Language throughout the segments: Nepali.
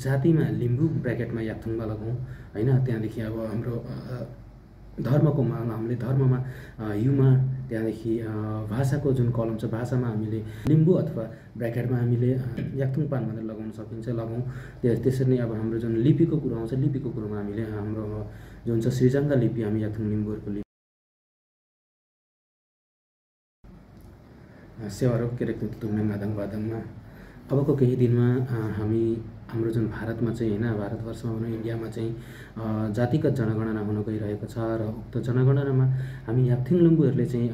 जातिमा लिम्बू ब्र्याकेटमा याक्थुङमा लगाउँ हैन। त्यहाँदेखि अब हाम्रो धर्मको हामीले धर्ममा युमा, त्यहाँदेखि भाषाको जुन कलम छ भाषामा हामीले लिम्बू अथवा ब्र्याकेटमा हामीले याक्थुङपान भनेर लगाउन सकिन्छ, लगाउँ। त्यसरी नै अब हाम्रो जुन लिपिको कुरो आउँछ, लिपिको कुरोमा हामीले हाम्रो जुन छ श्रीजङ्गा लिपि, हामी याक्थुङ लिम्बूहरूको लिपि सेवारो केरेक्तुङ तुङने मादङ बादङमा अबको केही दिनमा हाम्रो जुन भारतमा चाहिँ हैन, भारतवर्षमा भनौँ इन्डियामा चाहिँ जातिगत जनगणना हुन गइरहेको छ र उक्त जनगणनामा हामी याक्थुङ लिम्बूहरूले चाहिँ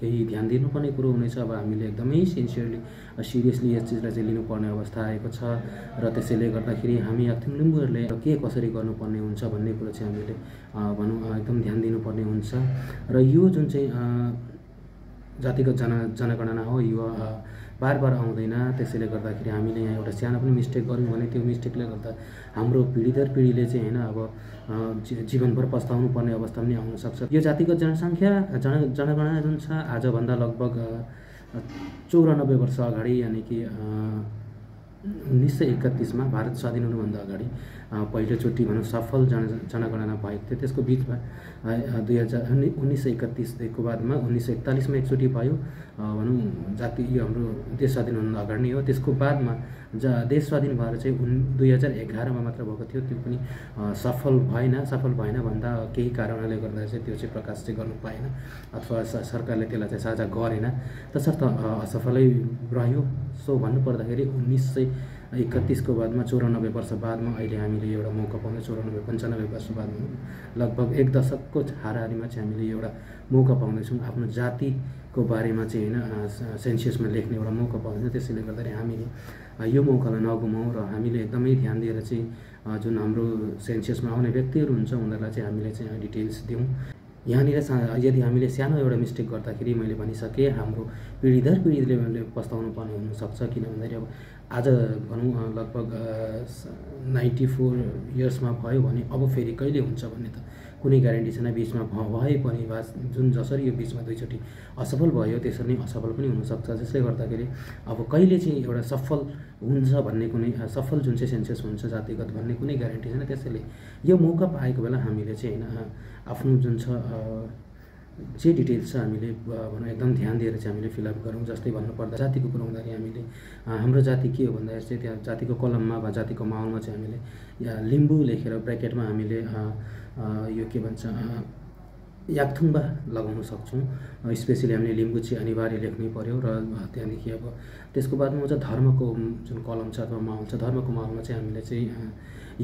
केही ध्यान दिनुपर्ने कुरो हुनेछ। अब हामीले एकदमै सिरियसली यस चिजलाई चाहिँ लिनुपर्ने अवस्था आएको छ र त्यसैले गर्दाखेरि हामी याक्थुङ लिम्बूहरूले के कसरी गर्नुपर्ने हुन्छ भन्ने कुरो चाहिँ हामीले भनौँ एकदम ध्यान दिनुपर्ने हुन्छ। र यो जुन चाहिँ जातिगत जनगणना हो, यो बार आउँदैन। त्यसैले गर्दाखेरि हामीले यहाँ एउटा सानो पनि मिस्टेक गऱ्यौँ भने त्यो मिस्टेकले गर्दा हाम्रो पिँढी दर पिँढीले चाहिँ हैन अब जीवनभर पस्ताउनु पर्ने अवस्था पनि आउन सक्छ। यो जातिगत जनगणना जुन छ आजभन्दा लगभग 94 वर्ष अगाडि, यानि कि 1931 मा भारत स्वाधीन हुनुभन्दा अगाडि पहिलोचोटि भनौँ सफल जनगणना भएको थियो। त्यसको बिचमा 1931 देखिको बादमा 1941 मा एकचोटि भयो भनौँ जाति, यो हाम्रो देश स्वाधीन हुनुभन्दा अगाडि नै हो। त्यसको बादमा देश स्वाधीन भएर चाहिँ 2011 मा मात्र भएको थियो। त्यो पनि सफल भएन भन्दा केही कारणले गर्दा चाहिँ त्यो चाहिँ प्रकाश चाहिँ गर्नु पाएन अथवा सरकारले त्यसलाई चाहिँ साझा गरेन, तसर्थ असफलै रह्यो। सो भन्नुपर्दाखेरि 1931 को बादमा 94 वर्ष बादमा अहिले हामीले एउटा मौका पाउँदै 94-95 वर्ष बादमा लगभग एक दशकको हाराहारीमा चाहिँ हामीले एउटा मौका पाउँदैछौँ आफ्नो जातिको बारेमा चाहिँ हैन सेन्ससमा लेख्ने एउटा मौका पाउँदैछौँ। त्यसैले गर्दाखेरि हामीले यो मौकालाई नगुमाउँ र हामीले एकदमै ध्यान दिएर चाहिँ जुन हाम्रो सेन्ससमा आउने व्यक्तिहरू हुन्छ उनीहरूलाई चाहिँ हामीले चाहिँ डिटेल्स दिउँ। यहाँनिर यदि हामीले सानो एउटा मिस्टेक गर्दाखेरि मैले भनिसकेँ हाम्रो पिँढी दर पिँढीले पस्ताउनु पर्ने हुनसक्छ। किन भन्दाखेरि अब आज भनौँ लगभग 94 इयर्समा भयो भने अब फेरि कहिले हुन्छ भन्ने त कुनै ग्यारेन्टी छैन। बिचमा भए पनि जुन जसरी यो बिचमा दुईचोटि असफल भयो त्यसरी नै असफल पनि हुनसक्छ। जसले गर्दाखेरि अब कहिले चाहिँ एउटा सफल हुन्छ भन्ने कुनै सफल जुन चाहिँ सेन्सस हुन्छ जातिगत भन्ने कुनै ग्यारेन्टी छैन। त्यसैले यो मौका पाएको बेला हामीले चाहिँ हैन आफ्नो जुन छ जे डिटेल्स छ हामीले भनौँ एकदम ध्यान दिएर चाहिँ हामीले फिलअप गरौँ। जस्तै भन्नुपर्दा जातिको कुरा हुँदाखेरि हामीले हाम्रो जाति के हो भन्दाखेरि चाहिँ त्यहाँ जातिको कलममा वा जातिको माहौलमा चाहिँ हामीले लिम्बू लेखेर ब्र्याकेटमा हामीले यो के भन्छ याक्थुङबा लगाउन सक्छौँ। स्पेसली हामीले लिम्बू चाहिँ अनिवार्य लेख्नै पर्यो। र त्यहाँदेखि अब त्यसको बादमा आउँछ धर्मको जुन कलम छ अथवा माहौल छ, धर्मको माहौलमा चाहिँ हामीले चाहिँ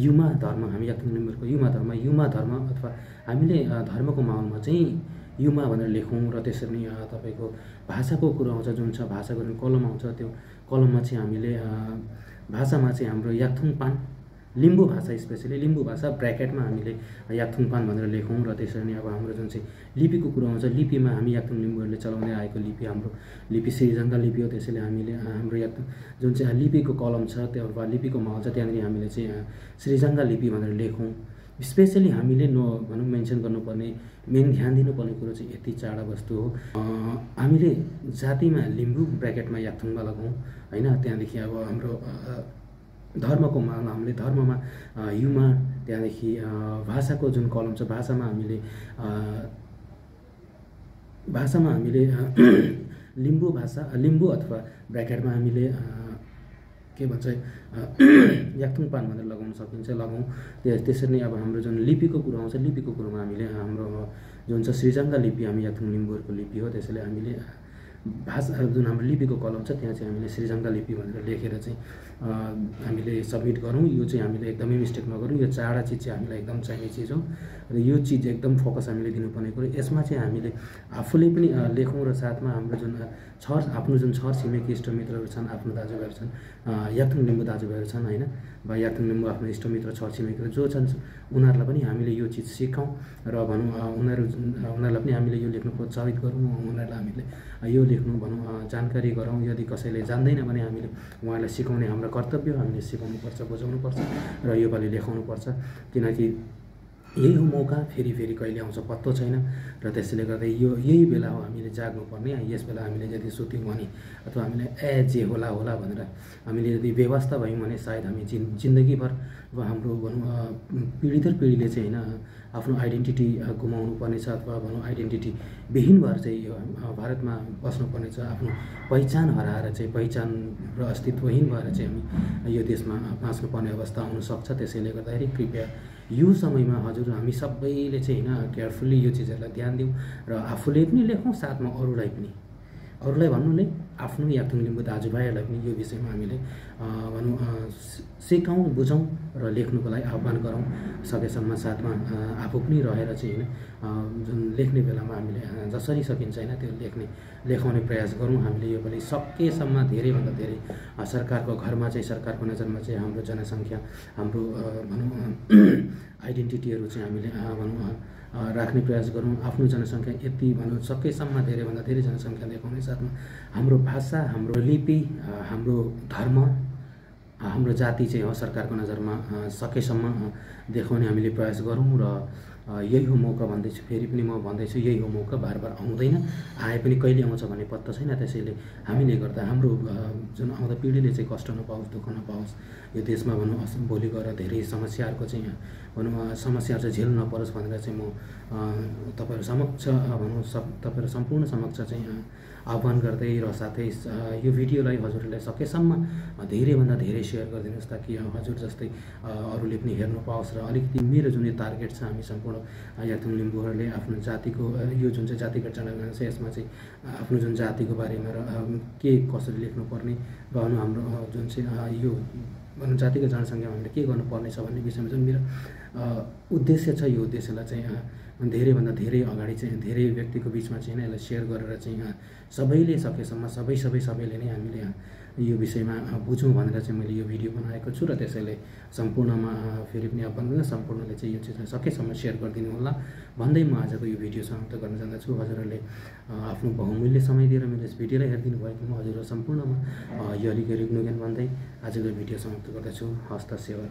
युमा धर्म, हामी याक्थुङ लिम्बूहरूको युमा धर्म अथवा हामीले धर्मको माहौलमा चाहिँ युमा भनेर लेखौँ। र त्यसरी नै तपाईँको भाषाको कुरो आउँछ, जुन छ भाषाको जुन कलम आउँछ त्यो कलममा चाहिँ हामीले भाषामा चाहिँ हाम्रो याक्थुङपान, लिम्बू भाषा स्पेसली लिम्बू भाषा ब्र्याकेटमा हामीले याक्थुङपान भनेर लेखौँ। र त्यसरी नै अब हाम्रो जुन चाहिँ लिपिको कुरो आउँछ, लिपिमा हामी याक्थुङ लिम्बूहरूले चलाउँदै आएको लिपि हाम्रो लिपि श्रीजङ्गा लिपि हो। त्यसैले हामीले हाम्रो याक्थुङ जुन चाहिँ लिपिको कलम छ त्यो वा लिपिको माहौल छ त्यहाँनिर हामीले चाहिँ श्रीजङ्गा लिपि भनेर लेखौँ। स्पेसली हामीले भनौँ मेन्सन गर्नुपर्ने मेन ध्यान दिनुपर्ने कुरो चाहिँ यति चाडा वस्तु हो। हामीले जातिमा लिम्बू ब्र्याकेटमा याक्थुङमा लगाउँ हैन। त्यहाँदेखि अब हाम्रो धर्मको हामीले धर्ममा युमा, त्यहाँदेखि भाषाको जुन कलम छ भाषामा हामीले लिम्बू अथवा ब्र्याकेटमा हामीले के भन्छ याक्थुङपान भनेर लगाउन सकिन्छ, लगाउँ। त्यसरी नै अब हाम्रो जुन लिपिको कुरो आउँछ, लिपिको कुरोमा हामीले हाम्रो जुन छ श्रीजङ्गा लिपि, हामी याक्थुङ लिम्बूहरूको लिपि हो। त्यसैले हामीले भाषा जुन हाम्रो लिपिको कलम छ त्यहाँ चाहिँ हामीले श्रीजङ्गा लिपि भनेर लेखेर चाहिँ हामीले सब्मिट गरौँ। यो चाहिँ हामीले एकदमै मिस्टेक नगरौँ। यो चाडा चिज चाहिँ हामीलाई एकदम चाहिने चिज हो र यो चिज एकदम फोकस हामीले दिनुपर्ने कुरो। यसमा चाहिँ हामीले आफूले पनि लेखौँ र साथमा हाम्रो जुन आफ्नो जुन छर छिमेकी इष्टमित्रहरू छन्, आफ्नो दाजुभाइहरू छन्, याक्थुङ लिम्बू दाजुभाइहरू छन् हैन, वा याक्थुङ लिम्बू आफ्नो इष्टमित्र छर छिमेकीहरू जो छन् उनीहरूलाई पनि हामीले यो चिज सिकाउँ र भनौँ उनीहरूलाई पनि हामीले यो लेख्न प्रोत्साहित गरौँ। उनीहरूलाई हामीले यो लेख्नु भनौँ जानकारी गरौँ। यदि कसैले जान्दैन भने हामीले उहाँलाई सिकाउने हाम्रो कर्तव्य, हामीले सिकाउनुपर्छ, बुझाउनुपर्छ र योपालि लेखाउनुपर्छ। किनकि यही हो मौका, फेरि फेरि कहिले आउँछ पत्तो छैन। र त्यसैले गर्दा यही बेला हो हामीले जाग्नुपर्ने। यस बेला हामीले यदि सुत्यौँ भने अथवा हामीले जे होला होला भनेर हामीले यदि बेवास्ता भयौँ भने सायद हामी जिन्दगीभर अब हाम्रो भनौँ पिँढी दर पिँढीले चाहिँ होइन आफ्नो आइडेन्टिटी गुमाउनु पर्नेछ अथवा भनौँ आइडेन्टिटी विहीन भएर चाहिँ यो भारतमा बस्नुपर्नेछ। आफ्नो पहिचान हराएर चाहिँ पहिचान र अस्तित्वहीन भएर चाहिँ हामी यो देशमा बाँच्नुपर्ने अवस्था आउनसक्छ। त्यसैले गर्दाखेरि कृपया यो समयमा हजुर हामी सबैले चाहिँ होइन केयरफुल्ली यो चिजहरूलाई ध्यान दिउँ र आफूले पनि लेखौँ, साथमा अरूलाई भन्नुले आफ्नो याक्थुङ लिम्बू दाजुभाइहरूलाई पनि यो विषयमा हामीले भनौँ सिकाउँ, बुझौँ र लेख्नुको लागि आह्वान गरौँ। सकेसम्म साथमा आफू पनि रहेर चाहिँ होइन जुन लेख्ने बेलामा हामीले जसरी सकिन्छ होइन त्यो लेखाउने प्रयास गरौँ। हामीले यो पालि सकेसम्म धेरैभन्दा धेरै सरकारको घरमा चाहिँ सरकारको नजरमा चाहिँ हाम्रो जनसङ्ख्या हाम्रो भनौँ आइडेन्टिटीहरू चाहिँ हामीले भनौँ राख्ने प्रयास गरौँ। आफ्नो जनसङ्ख्या यति भनौँ सकेसम्म धेरैभन्दा धेरै जनसङ्ख्या देखाउने साथमा हाम्रो भाषा, हाम्रो लिपि, हाम्रो धर्म, हाम्रो जाति चाहिँ हो सरकारको नजरमा सकेसम्म देखाउने हामीले प्रयास गरौँ। र यही हो मौका भन्दैछु, फेरि पनि म भन्दैछु यही हो मौका, बारबार आउँदैन, आए पनि कहिले आउँछ भन्ने पत्ता छैन। त्यसैले हामीले गर्दा हाम्रो जुन आउँदा पिँढीले चाहिँ कष्ट नपाओस्, दुःख नपाओस्, यो देशमा भनौँ भोलि गएर धेरै समस्याहरूको चाहिँ भनौँ समस्याहरू चाहिँ झेल्नु नपरोस् भनेर चाहिँ म तपाईँहरू समक्ष भनौँ तपाईँहरू सम्पूर्ण समक्ष चाहिँ आह्वान गर्दै र साथै यो भिडियोलाई हजुरलाई सकेसम्म धेरैभन्दा धेरै सेयर गरिदिनुहोस् ताकि हजुर जस्तै अरूले पनि हेर्नु पाओस्। र अलिकति मेरो जुन यो टार्गेट छ हामी सम्पूर्ण याक्थुङ लिम्बूहरूले आफ्नो जातिको यो जुन चाहिँ जातिगत जनगणना छ यसमा चाहिँ आफ्नो जुन जातिको बारेमा र के कसरी लेख्नुपर्ने र हाम्रो जुन चाहिँ यो भनौँ जातिगत जनसङ्ख्यामा हामीले के गर्नुपर्ने छ भन्ने विषयमा जुन मेरो उद्देश्य छ यो उद्देश्यलाई चाहिँ धेरैभन्दा धेरै अगाडि चाहिँ धेरै व्यक्तिको बिचमा चाहिँ यसलाई सेयर गरेर चाहिँ सबैले सकेसम्म सबैले नै हामीले यो विषयमा बुझौँ भनेर चाहिँ मैले यो भिडियो बनाएको छु। र त्यसैले सम्पूर्णमा फेरि पनि आह्वान गर्नु सम्पूर्णले चाहिँ यो चिजलाई सकेसम्म सेयर गरिदिनु होला भन्दै म आजको यो भिडियो समाप्त गर्न चाहन्छु। हजुरहरूले आफ्नो बहुमूल्य समय दिएर मेरो यस भिडियोलाई हेरिदिनु भएकोमा हजुरहरू सम्पूर्णमा यो अलिकति गुणगान भन्दै आजको भिडियो समाप्त गर्दछु। हस्त सेवा।